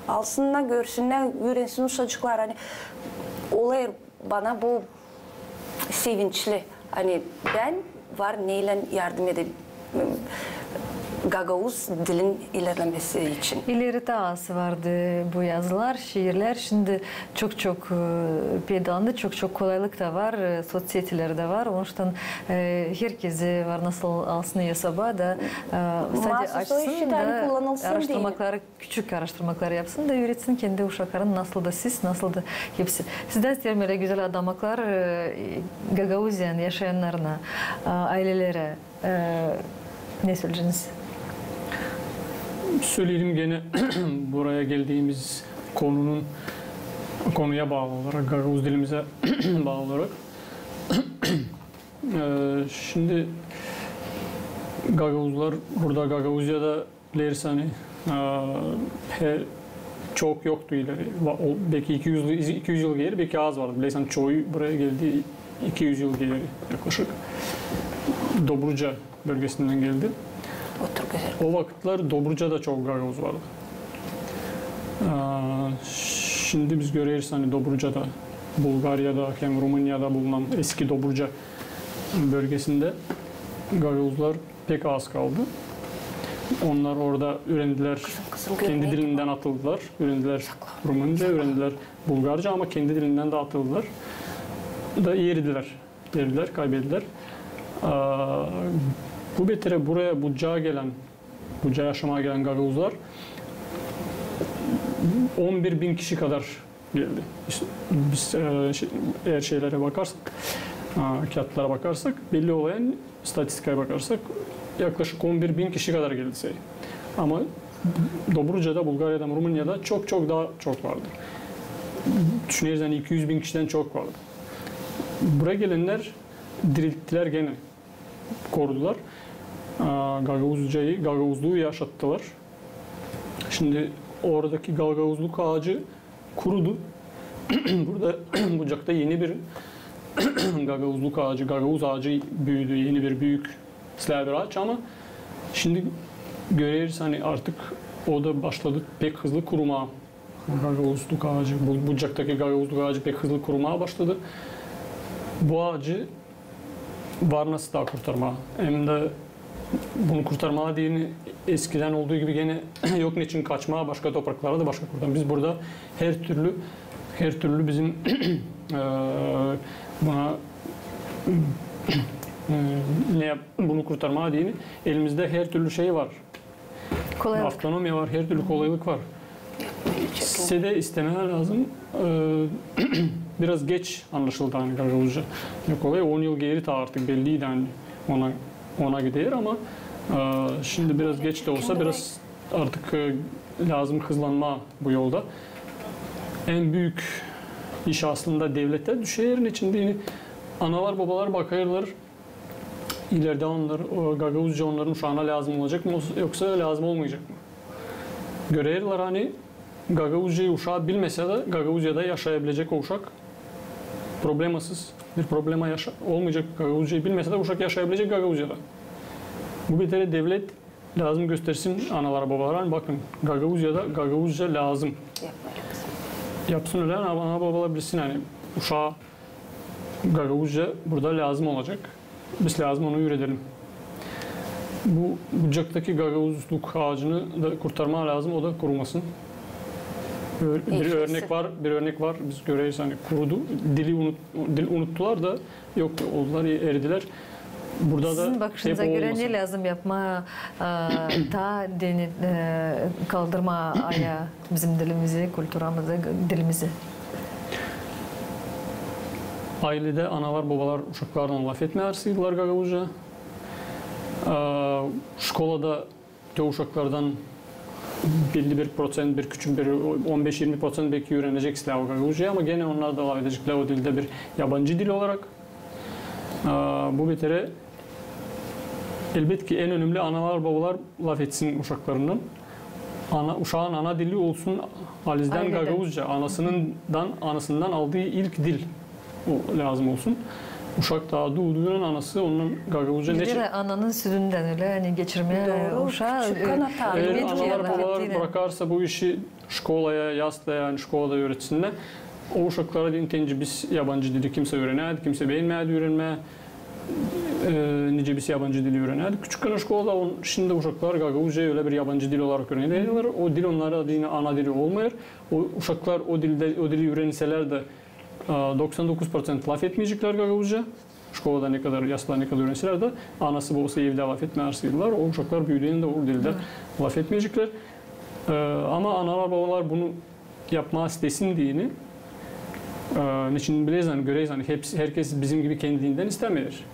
alsınnar, görsünnär, üürensin uşacıklar. Ani olêr bana bu sevinçli, ani bän var neylän yardım edeyim gagauz dilin ilerlemesi için. İleri taa az vardı bu yazılar, şiirlär. Şindi çok-çok, e, peydalandı, çok-çok kolaylık da var, e, soţsetilär dä var. Onuştan, e, herkezi var nasıl alsın esaba da, e, sade açsın da, aaraştırmakları küçük aaraştırmaklar yapsın da üüretsin kendi uşaklarını, nasıl da siz, nasıl da hepsi. Sizdän isteerim, ölä gözäl adamaklar, e, Gagauziyanın yaşayannarına, e, aylelerä, e, ne söleyeceniz? Söleyelim genä buraya geldiimiz konunun, konuya baalı olarak, gagauz dilimizä baalı olarak. E, şindi gagauzlar burada, Gagauziyada, bileriz, ani, e, he, çok yoktu ileri. Va-, o, beki iki üz, iki üz yıl geeri beki az vardı. Bileriz, ani çoyu buraya geldi iki üz yıl geeri yaklaşık. Dobruca bölgesindän geldi. O vakıtlar Dobrucada çok gagauz vardı. E, şindi biz göreriz, ani Dobrucada, Bulgariyada hem Rumuniyada bulunan eski Dobruca bölgesindä gagauzlar pek az kaldı. Onnar orada üürendiler, kendi dilindän atıldılar, üürendiler Rumunca, üürendiler Bulgarca, ama kendi dilindän dä atıldılar. Da eridilär, eridilär, kaybedilär. A, bu beterä buraya, Bucaa gelän, Bucaa yaşamaa gelän gagauzlar on bir bin kişi kadar geldi. İştä biz, e, şey, eer şeylerä bakarsak, a, kiyatlara bakarsak, belli olêr, ani istatistikaya bakarsak, yaklaşık on bir bin kişi kadar geldi sayı. Ama Dobrucada, Bulgariyada, Rumuniyada çok-çok taa çok vardı. Düşüneriz, ani iki üz bin kişidän çok vardı. Buraya gelennär dirilttilär genä, korudular. A, gagauzcayı, gagauzluu yaşattılar. Şindi oradaki gagauzluk aacı kurudu. Burada Bucakta eni bir gagauzluk aacı, gagauz aacı büüdü, eni bir büük, islää bir aaç, ama şindi göreriz, ani artık o da başladı pek hızlı kurumaa. Gagauzluk aacı, Bu-, Bucaktaki gagauzluk aacı pek hızlı kurumaa başladı. Bu aacı var nasıl taa kurtarmaa. Hem dä bunu kurtarmaa deyni eskidän olduu gibi genä yok neçin kaçmaa başka topraklara da, başka kurtarmaa. Biz burada hertürlü, hertürlü bizim, e, buna, e, ne yap-, bunu kurtarmaa deyni elimizdä hertürlü şey var. Kolaylık. Avtonomiya var, hertürlü kolaylık var. Sade istemää lääzım. E, biraz geç annaşıldı, ani gagauzca yok olêr. On yıl geeri taa artık belliydi, ani ona, ona gider, ama, e, şindi biraz geç dä olsa, biraz artık, e, lääzım hızlanmaa bu yolda. En büük iş aslında devletä düşer, neçin deyni analar, bobalar bakêrlar, ilerä onnar, o, gagauzca onnarın uşaana lääzım olacek mı, yoksa lääzım olmayacek mı? Görerlär, ani gagauzcayı uşaa bilmesä dä, Gagauziyada yaşayabilecek o uşak problemasız, bir problema yaşa-, olmayacak. Gagauzcayı bilmesä dä uşak yaşayabilecek Gagauziyada. Bu beterä devlet lääzım göstersin analara, bobalara, ani bakın, Gagauziyada gagauzca lääzım. Yapsın ölä, ana, ana, bobalar bilsin, ani uşaa gagauzca burada lääzım olacek. Biz lääzım onu üüredelim. Bu Bucaktaki gagauzluk aacını da kurtarmaa lääzım, o da kurumasın. Ö-, bir örnek var, bir örnek var. Biz göreriz, ani kurudu. Dili unut-, dil unuttular da yok oldular, eridilär. Burada da sizin bakışınıza görä ne lääzım yapmaa, e, taa deni-, e, kaldırmaa ayaa bizim dilimizi, kulturamızı, dilimizi? Ailedä analar, bobalar uşaklarına lafetmää arsıydılar gagauzça. E, şkolada te uşaklardan belli bir proţent, bir küçük bir on beş irmi proţent beki üürenecek islää o gagauzçayı, ama genä onnar da lafedeceklär o dilä bir yabancı dil olarak. E, bu beter, elbetki, en önemli analar, bobalar lafetsin uşaklarınnan. Ana, uşaan ana dili olsun halizdän gagauzça, anasından, anasından aldıı ilk dil o lääzım olsun. Uşak taa duuduynan anası ondan gagauzça ne... Ananın südündän ölä, ani geçirmää uşaa. Eer analar, bobalar brakarsa bu işi şkolaya, yaslaya, ani şkolada üüretsinnär, o uşaklara deyni, nicä biz yabancı dili kimsä üürenmedi, kimsä beenmedi üürenmää, e, nicä biz yabancı dili üürenädik küçükkän şkolada, şindi uşaklar gagauzçayı ölä bir yabancı dil olarak üürenärlär. O dil onnara deyni ana dili olmêêr. O uşaklar o dilä, o dili üürenseler dä, e, doksan dokuz proţent lafetmeyeceklär gagauzça. Şkolada ne kadar, yaslada ne kadar üürenseler dä, anası, bobası evdä lafetmää arsıydılar, o uşaklar büüdündä o dilä lafetmeyeceklär. E, ama analar, bobalar bunu yapmaa istesin deyni, e, neçin bilersin, ani görersin, ani hepsi, herkez bizim gibi kendiliğindän istämeer.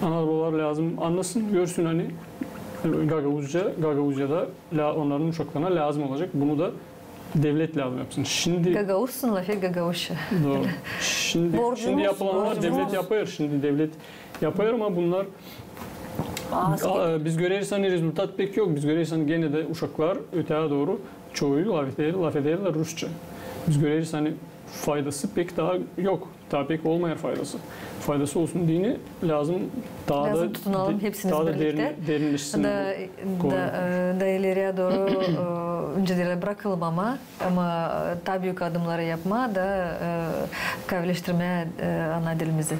Analar, bobalar lääzım annasın, görsün, ani gagauzça, gagauzça da onnarın uşaklarına lääzım olacek. Bunu da devlet lääzım yapsın. Şindi gagauzsun, lafet gagauzça. Dooru. Şindi yapılannar devlet yapêr. Şindi devlet yapêr, ama bunnar, biz göreriz, ani rezultat pek yok. Biz göreriz, ani genä dä uşaklar öteyä dooru çoyu lafeder, lafederlär rusça. Biz göreriz, ani faydası pek taa yok. Taa pek olmêêr faydası. Faydası olsun deyni lääzım taa da tutunalım hepsimiz birliktä. Derinleşsin da, da ileriyä dooru, e, nicä deerlär, brakılmamaa, ama, e, taa büük adımnarı yapmaa da, e, kavileştirmää, e, ana dilimizi.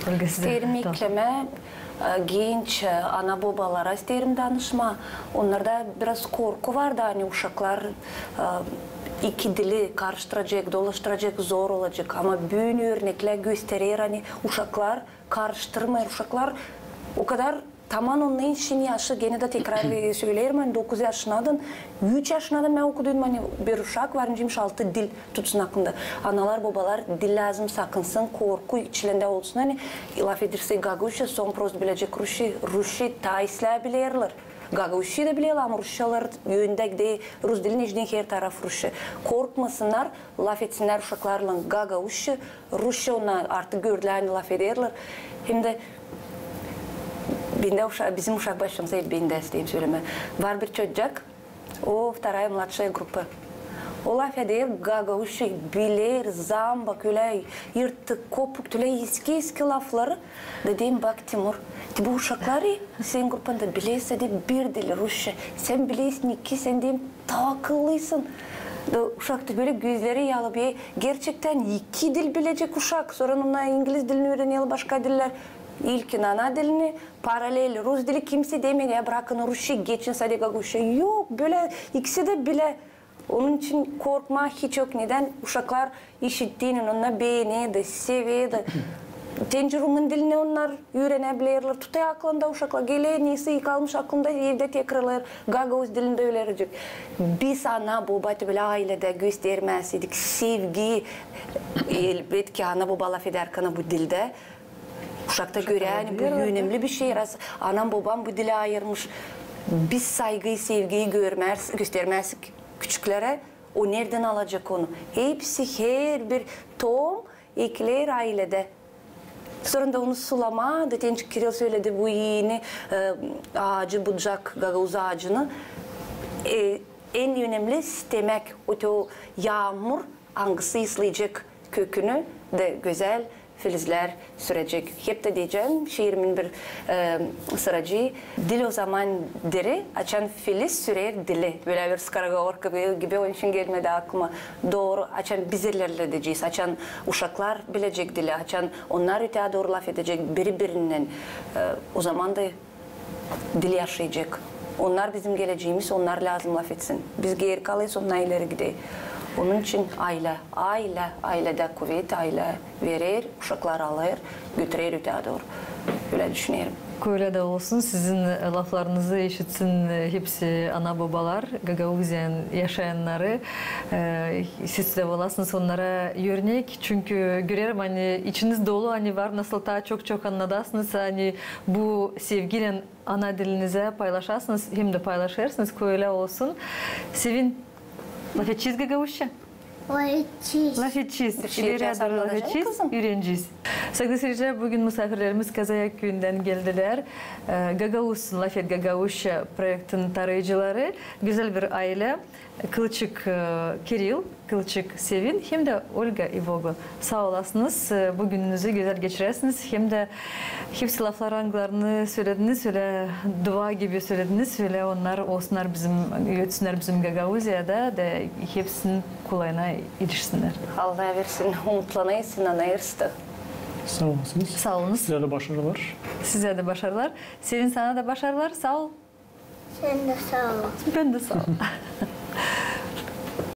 Olga, sizä. İsteerim eklemää, e, genç, e, ana-bobalara isteerim danışmaa. Onnarda biraz korku var da, ani uşaklar, e, iki dili karıştıracek, dolaştıracek zor olacek. Ama büün örneklär gösterer, ani uşaklar karıştırmêêr, uşaklar o kadar taman onnarın için yaşı, genä dä tekrar söleerim, ani dokuz yaşınnadan, üç yaşınnadan bän okuduydum, ani bir uşak var, nicä altı dil tutsun aklında. Analar, bobalar dil lääzım sakınsın, korku içlerindä olsun, ani lafedersä gagauzça, sora prost bilecek rusça, rusça taa islää bilerlär. Gagauzçayı da bilerlär, ama rusçaları öndä gider, rus dili, neçin her taraf rusça. Korkmasınnar, lafetsinnär uşaklarlan gagauzça, rusça, onnar artık gördülär, ani lafederlär. Hem dä bendä uşa-, bizim uşak başçamızda, bendä isteerim sölemää. Var bir çocuk, o вторая младшая группа. O lafeder gagauzça, biler zambak, ölä yırtık, kopuk, ölä eski-eski lafları. Da deerim, bak, Timur, te bu uşakları senin gruppanda bilersä dä bir dil rusça. Sän bilersin iki, sän, deerim, taa akıllıysın. Da uşak da bölä gözleri yalı, bir gerçektän iki dil bilecek uşak. Sora ona ingiliz dilini üürenelim, başka dillär. İlkin ana dilini, paralel rus dili, kimsä demeer, ya brakın rusça, geçin sade gagauzça. Yok, bölä ikisi dä bilä. Onun için korkmaa hiç yok. Nedän? Uşaklar işittiynän, onnar beener dä, sever dä. Tän nicä rumın dilini onnar üürenäbilerlär. Tutar aklında uşaklar, geler, neysä kalmış aklında, evdä tekrarlêêr. Gagauz dilindä ölecek. Biz ana-boba te bölä ailedä göstermäseydik sevgiyi, elbetki, ana-boba lafedärkän bu dildä, uşak da görär, ani bu önemli bir şey. Раз anam-bobam bu dili ayırmış. Biz saygıyı, sevgiyi görmäz-, göstermäzsek küçüklerä, o neredän alacek onu? Hepsi, herbir tohum ekiler ailedä. Sora da onu sulamaa, da tän nicä Kiril söledi, bu eni, e, aacı, bucak, gagauz aacını, e, en önemli istemäk, o te o yaamur, angısı ıslayacek kökünü da gözäl filizlär sürecek. Hep dä deyecäm, şiirimin bir, e, sıracıı: dil o zaman diri, açan filiz sürer dili. Bölä bir скороговорка gibi, onun için gelmedi aklıma. Dooru, açan biz ilerledecez, açan uşaklar bilecek dili, açan onnar öteyä dooru lafedecek biri-birinnän, e, o zaman da dil yaşayacek. Onnar bizim gelecämiz, onnar lääzım lafetsin. Biz geeri kalêrız, onnar ileri gider. Onun için aylä, aylä, ayledä kuvet, aylä verer, uşaklar alêr, götürer öteyä dooru. Bölä düşünerim. Kölä dä olsun, sizin laflarınızı işitsin hepsi ana-bobalar, Gagauziyanın yaşayannarı. E, siz dä olasınız onnara örnek, çünkü görerim, ani içiniz dolu, ani var nasıl taa çok-çok annadasınız, ani bu sevgiylän ana dilinizä paylaşasınız, hem dä paylaşêrsınız, kölä olsun. Sevin, lafedecez gagauzça? Lafedecez. Lafedecez. İleri dooru lafedecez, üürenecez. Saygılı seyircilär, büün musaafirlerimiz Kazayak küüyündän geldilär. E, Gagauz, Lafet gagauzça proektin tarıyıcıları, gözäl bir aylä. Kılçık, e, Kiril, Kılçık Sevin hem dä Olga İvogo. Saa olasınız, e, büününüzü gözäl geçiräsiniz hem dä hepsi lafları, angılarını sölediniz, ölä dua gibi sölediniz, ölä onnar olsunnar bizim, ötünsünnär bizim Gagauziyada da hepsinin kulayına ilişsinnär. Allah versin, umutlanêrız, inanêrız da. Saa olasınız. Saa olunuz. Sizä dä başarılar. Sizä dä başarılar. Sevin, sana da başarılar. Saa ol. Sän dä saa ol. Bän dä saa ol.